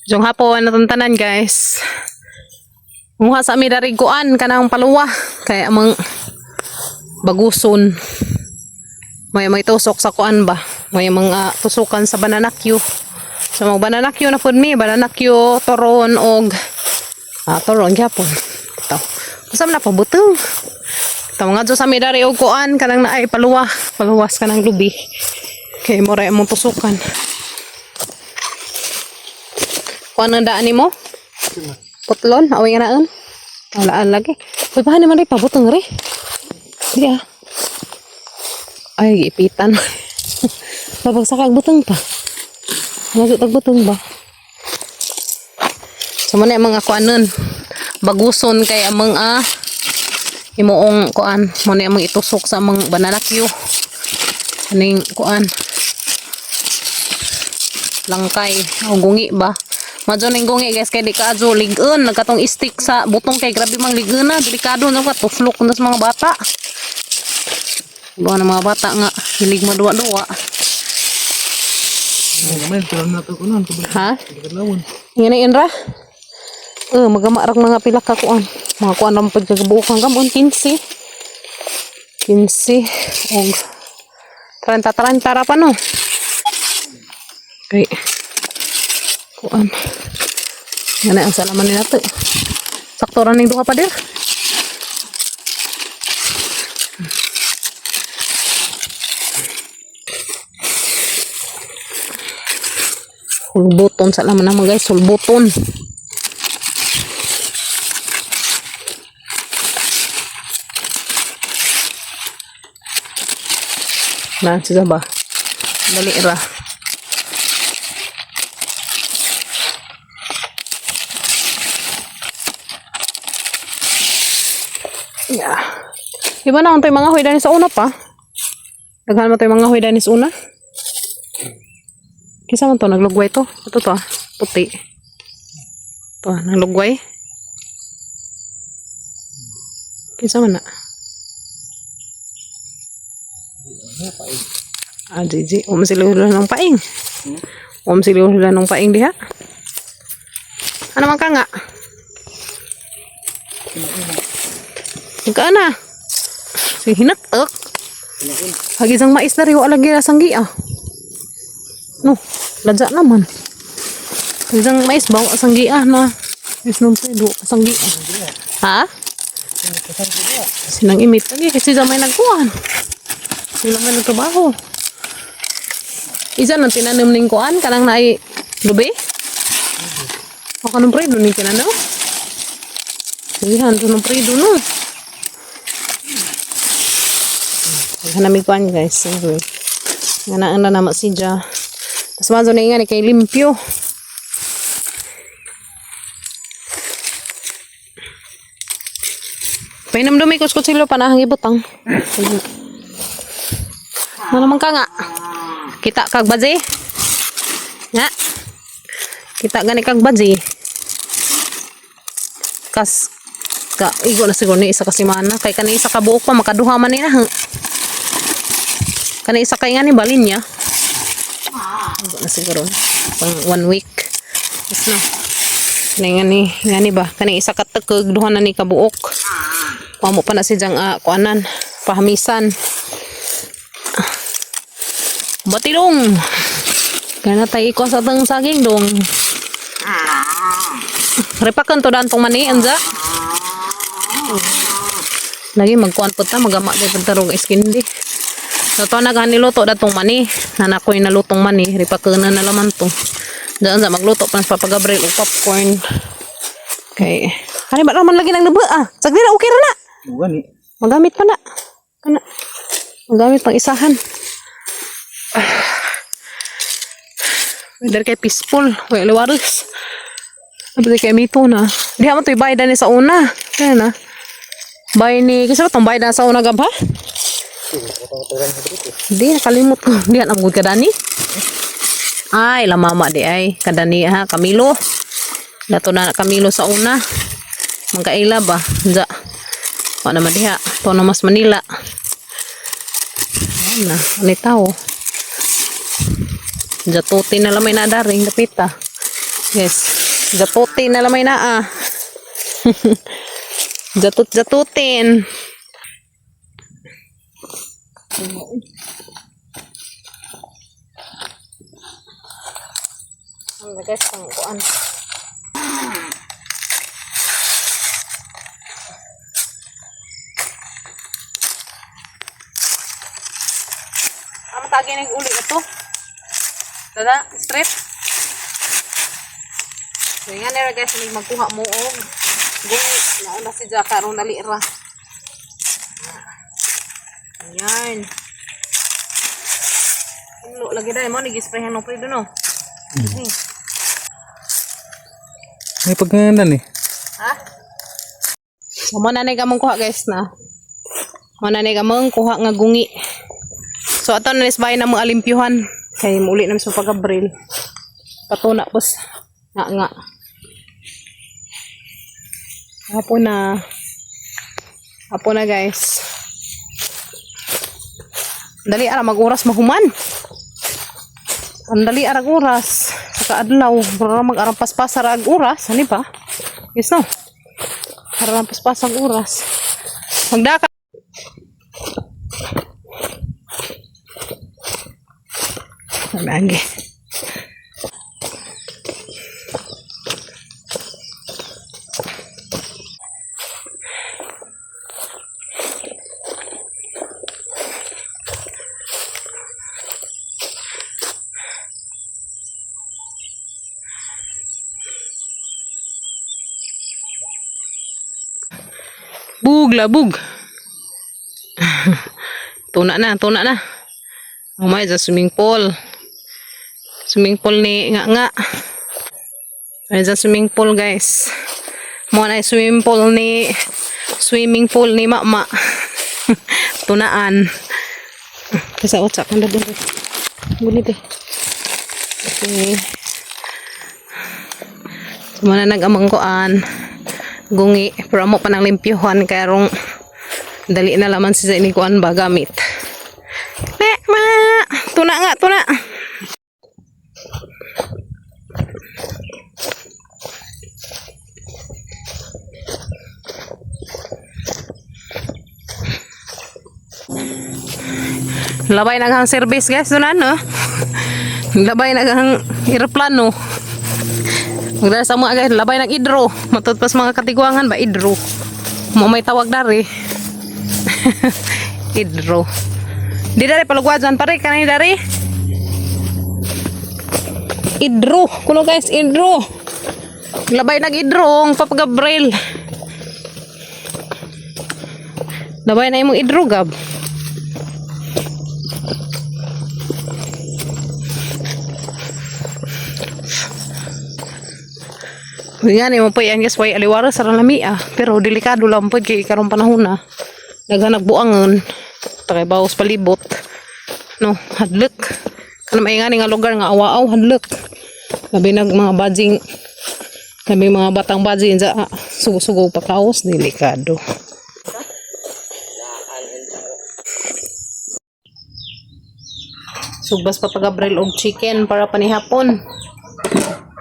Jong hapon natantanan, guys. Muha sa ami dariguan kanang paluwa kay amang baguson. May tusok sa kuan ba? May mga tusukan sa banana cue. So mag banana cue na pud mi, banana cue, toron og toron gyapon. Ito. Unsa man na pabutong? Ito mga sa mi dari og kuan kanang naay paluwa, paluwas kanang lubi. Kay mo ra among tusukan. Kuan ang daan nimo? Putlon, away nga naan. Walaan lagi. Uy, paano man rin pabutong rin? Di ah. Ay, ipitan. Babagsak ang butong pa. Magsag butong ba? So, muna yung mga kuanon. Baguson kay ang mga imuong kuan. Muna yung mga itusok sa mga banana cue. Aning kuan. Langkay. O gungi ba? Madyo ning gungi, guys, kay di ka adyo ligon nagkatong stick sa butong kay grabe mang ligon na, delikado na ka tuflok na sa mga bata. Buwan ng mga bata nga hilig maduwa-duwa. Gamay, pero na to kunon. Ha? Kadlawon. Ngani inra? Eh, magama ra mga pila ka kuan. Mga kuan ra pud kagabuok gamon 15. 15 og 30 30 ra pa no. Okay. Kuan. Ngani ang salaman ni nato. Sakto ra ning duha pa dir. Hulbuton sa laman naman, guys, hulbuton. Na, siya ba? Dali ra. Yeah. Di ba na to'y mga huy sa una pa? Daghan mo to'y mga huy sa una? Kisa man to, naglugway to. Ito to ah, puti. Ito ah, naglugway. Kisa man na. Ah, GG. Sila ng paing. Sila ng paing diha. Ano man ka nga? Ika na. Si hinatak. Hagisang mais na rin. Wala lagi sanggi ah. No, ladya naman. Hagisang mais ba? Sanggi ah na. Is nung pwede. Sanggi ah. Ha? Sinang imit. Lagi kasi sa may nagkuhan. Sila may nagtrabaho. Isa nang tinanim ning kuan kanang naay lubi? O kanong predo ning tinanim? Sige, nung predo no. Hanami kuan, guys. Sige. Nga na na nama siya. Tapos mazo na nga ni kay limpyo. Pahinamdumi ko sa kutsilyo panahang ibutang. Ano naman ka nga? Kita kag baji? Nga? Kita gani kag baji? Kas ka igo na siguro ni isa ka semana kay kani isa ka buok pa makaduha man ni na. Kani isa kay nga ni balin niya. Igo na siguro pang one week. Mas na. Kani nga ni ba? Kani isa ka tekeg duha na ni ka buok. Pamo pa na si jang kuanan, pahamisan. Batilong. Kaya na tayo iko sa tang saging dong. Repakan to dan tong mani anja. Lagi magkuan po ta magama di pagtarong iskindi. So to na niluto datong mani. Nana ko'y nalutong mani, ripakan na nalaman to. Diyan sa magluto pa sa Papa Gabriel og popcorn. Okay. Ano ba naman lagi nang naba ah? Sagdi na okay ra na. Gani. Magamit pa na. Kana. Magamit pang isahan. Weather kay peaceful. Wait, liwaris. Ano kay mito na. Di mo to ibay ni sa una. Kaya na. Bay ni kasi ba tong bay na sa una gab ha? Di nakalimot ko. Di na gud kadani. Ay, la mama di ay kadani ha Camilo. Dato na Camilo sa una. Mangkaila ba? Diya. Wa naman diha. To na mas Manila. Ayan na. Ano tao? Jatuti na lamay na daring dapita. Yes. Jatuti na lamay na ah. Jatut jatutin. Ang guys, ang kuan. Ang tagi ng uli ito. Dada, straight. So nga nera guys, may magkuha mo og gungi. Nauna si Jaka karon dali ra. Ayan. Inlo lagi dai mo ni gisprayhan no pre no. Hmm. May pagkanganan eh. Ha? So mo na ni kamong kuha guys na. Mo na ni kamong kuha nga gungi. So ato na nisbay na mga alimpyuhan kay muli na sa pagabril. Patuna pos nga nga. Apo na. Apo na guys. Dali ara mag-oras mahuman. Ang dali ara ang oras. Sa kaadlaw, mura mag-arang paspas ara ang oras, ani ba? Yes no. Para lang paspas ang oras. Magdaka. Lagi. Bug labug. Tuna na, tuna na. Oh my, sa swimming pool. Swimming pool ni nga nga. Ay, sa swimming pool guys. Mo na swimming pool ni mama. Tunaan. Kasi utsa kan doon. Gunit eh. Okay. So, mo na nag-amangkuan gungi pero amo pa nang limpyuhan kay rong dali na laman si ini kuan ba gamit. Ne, ma, tuna nga, tuna. Labay na kang service guys doon ano. Labay na kang eroplano. Magdala sa mga guys, labay ng idro. Matod pas mga katigwangan ba, idro. Mo may tawag dari. Idro. Di dari palugwa dyan pare, kanay dari. Idro. Kuno guys, idro. Labay nag idro, ang Papa Gabriel. Labay na imong idro, Gab. Nga ni mo pa yan guys, way aliwara sa lami ah. Pero delikado lang po kay karong panahon na. Daghan nagbuangon. Takay bawas palibot. No, hadlok. Kanang may nga ni nga lugar nga awaaw hadlok. Labi nag mga badging, labi mga batang badging sa ah, sugo-sugo pakaos delikado. Sugbas pa Gabriel og chicken para panihapon.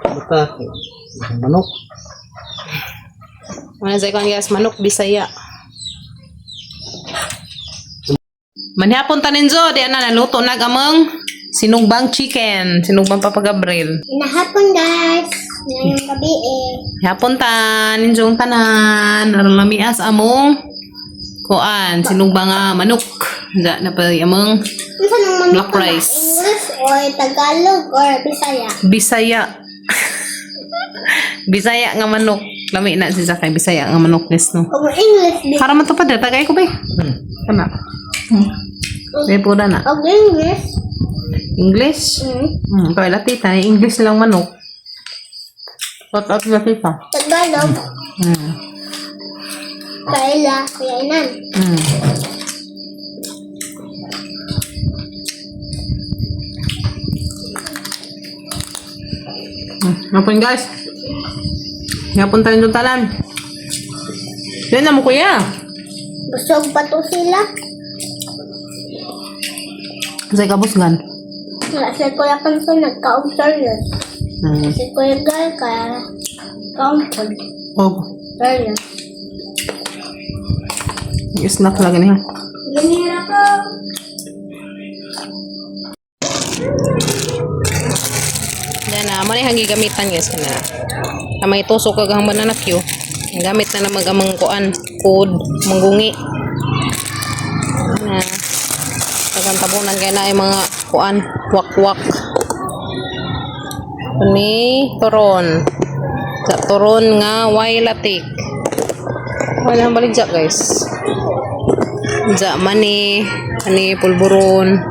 Bata. Manok. Mga sa ikon guys, manok Bisaya. Manihapon taninzo, di na naluto nag among sinugbang chicken, sinugbang Papa Gabriel. Hinahapon guys. Ngayong gabi eh. Hapon ta, ninjong tanan, aron lamias among kuan, sinugbang nga manok. Da na pa among Unsa nang manok Black ka ba? rice. English or Tagalog or Bisaya? Bisaya. Bisaya nga manok. Lami na si Zakay, Bisaya nga manok guys no. Kung English, di. Para man to pa dira tagay ko ba? Kana. May pura na. Og English, English. Kaya latita, English lang manok. What up latita? Tagalog, Kaila, Kainan. Ngapon guys. Ngapon tayo yung talan. Yan na mo kuya. Busog pa to sila. Sa kabusgan. Wala si Kuya Kanso nagkaong saryo. Si Kuya Gal kaya kaong pod. Oh, Saryo. snack lang niya. Ganyan ako. Yan na, mo na yung gigamitan, guys, kana. Ang may tusok kag ang banana cue. Ang gamit na lang mag-amang kuan, code, manggungi. Na. Tagang tabunan kay na ay mga kuan, wak-wak. Ni turon. Sa turon nga way latik. Wala nang baligya, guys. Ja mani, ani pulburon.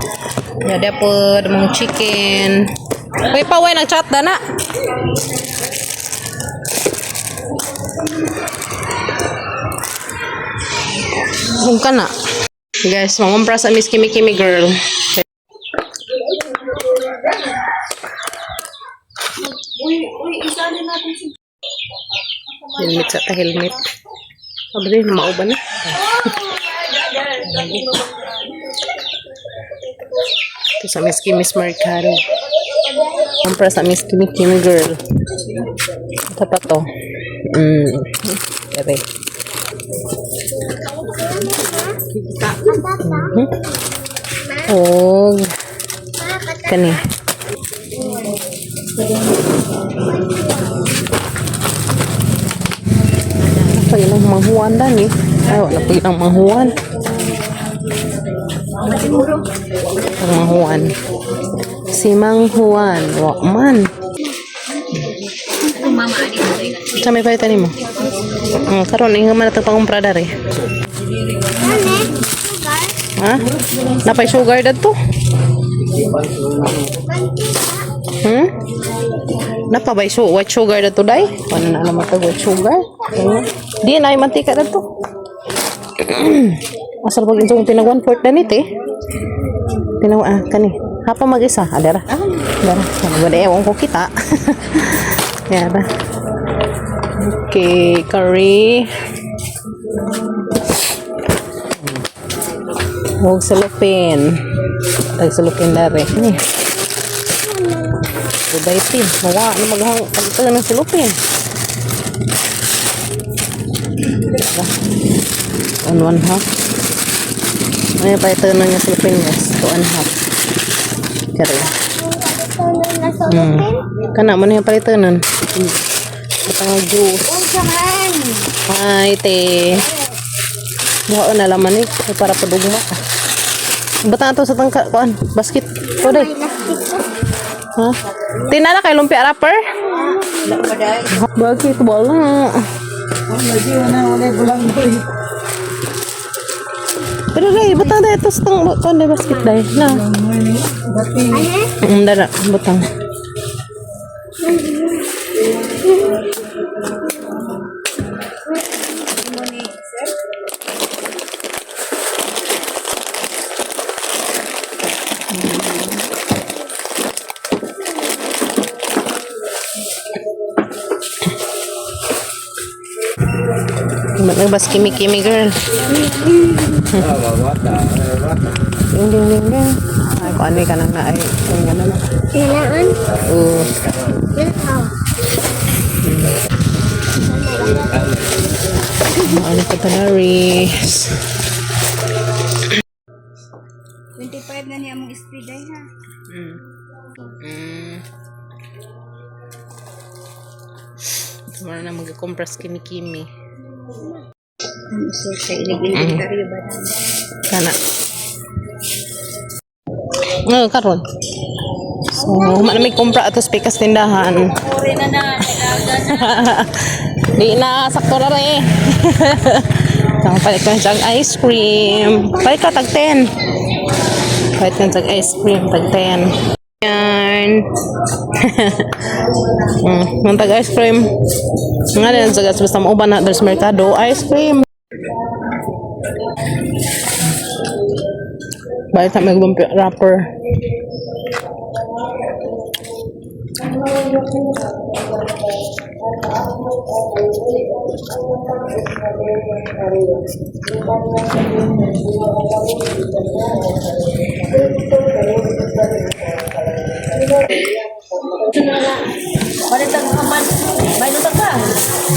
Ya dapod mga chicken. Uy pa way nag-chat na na. Kung ka na. Guys, mangumpra sa Miss Kimi Kimi Girl. Helmet sa ta helmet. Sabi din, mauban na. Ito sa Miss Kimmy's Mercado. Compra sa Miss Kimmy Kimmy Girl. Ito pa to. Ere. Og kani. Pa ilang manghuan dani. Ay, wala pa ilang manghuan. Ang Mang Juan. Si Mang Juan. Wa man. Sa may palitan nimo. Karon inga man nato pangumpra dari. Ano? Sugar? Ha? Napay sugar dadto? Mantika? Napabay su white sugar dadto day? Wala na naman tag white sugar. Di na ay mantika dadto. Asal pag insong tinag 1/4 danit eh. Tinaw ah kani. Hapa mag-isa. Adara. Adara. Ano ba ewan ko kita. Yara. Okay, curry. Huwag salupin. Tag salupin dari. Ni. Goodbye team. Mawa na maghang pagtagan ng salupin. Diba? On one half. Ano pa ito na yung salupin, guys? 2.5. Kari. Ito na nasa lupin? Kana mo na yung palitanan. Batang juice. Unsa man? Ay, te. Buha na laman eh. Ay, para padugma. Batang ato sa tangka, kuan, basket. O, day. May lastik ko. Ha? Tinala kay lumpia wrapper? Bakit wala? Pero day, butang day ito sa tang kuan day basket day. Na. Ano? Dara, butang. Magbas kimi kimi girl. Ding ding ding ding. Ay, kung ano ka nang na ay. Kung ano na. Kailangan? Oo. Yan how. Ano pa talaris? 25 na niya mong speed ay ha. Wala na mag-compress kimi-kimi. So, sa inig-inventaryo ba? Kana. Ngayon, karon. So, huma na may kumpra ato sa pikas tindahan. Puri na na, nagaga na. Di na, sakto na rin eh. Tama, palit ka siyang ice cream. Palit ka, tag 10. Palit ka siyang ice cream, tag 10. Yan. Nang tag ice cream. Nga din, sa gas, basta mauban na, there's merkado, ice cream. Balik na may lumpia wrapper.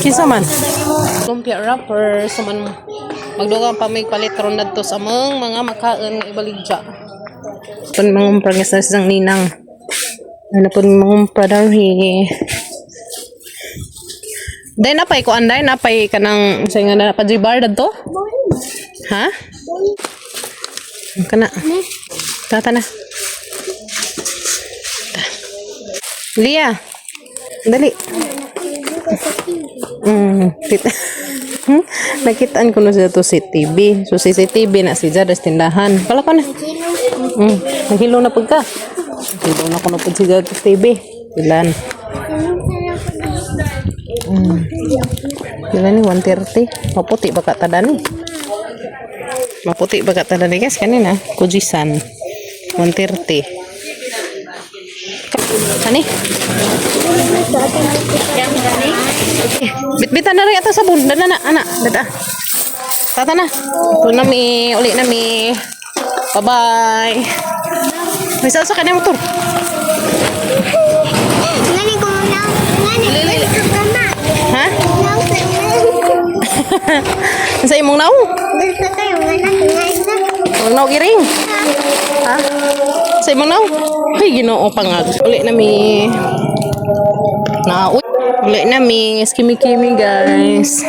Kinsa man? Lumpia wrapper sa man magdugang pa may palit ron nadto sa among mga makaon nga ibaligya. Pun mangumpra nga sa isang ninang. Ano pun mangumpra darhi. Day napay ko anday napay kanang sa nga na pa bar dadto? Ha? Kana. Tata na. Lia. Dali. Nakitaan ko na siya to si TV. So CCTV na si Jada sa tindahan. Pala ko na. Naghilo na pagka. Naghilo na ko na pag si Jada sa TV. Ilan? Ilan ni 1:30. Maputi ba ka tadani? Maputi ba ka tadani guys? Kanina. Kujisan. 1:30. Kani? Bitbitan na rin ata sabon. Dana na, ana. Dada. Tata na. Ito na mi. Uli na mi. Bye-bye. May sa kanya motor. Ngani ko na. Ngani. Lili. Gusto ka na. Ha? Naw sa Sa imong naong? Gusto kayo nga na nga. Huwag naong iring. Ha? Sa imong naong? Ay, ginoo pangag. Uli na mi. Na, uli na mi. Skimi-kimi, guys.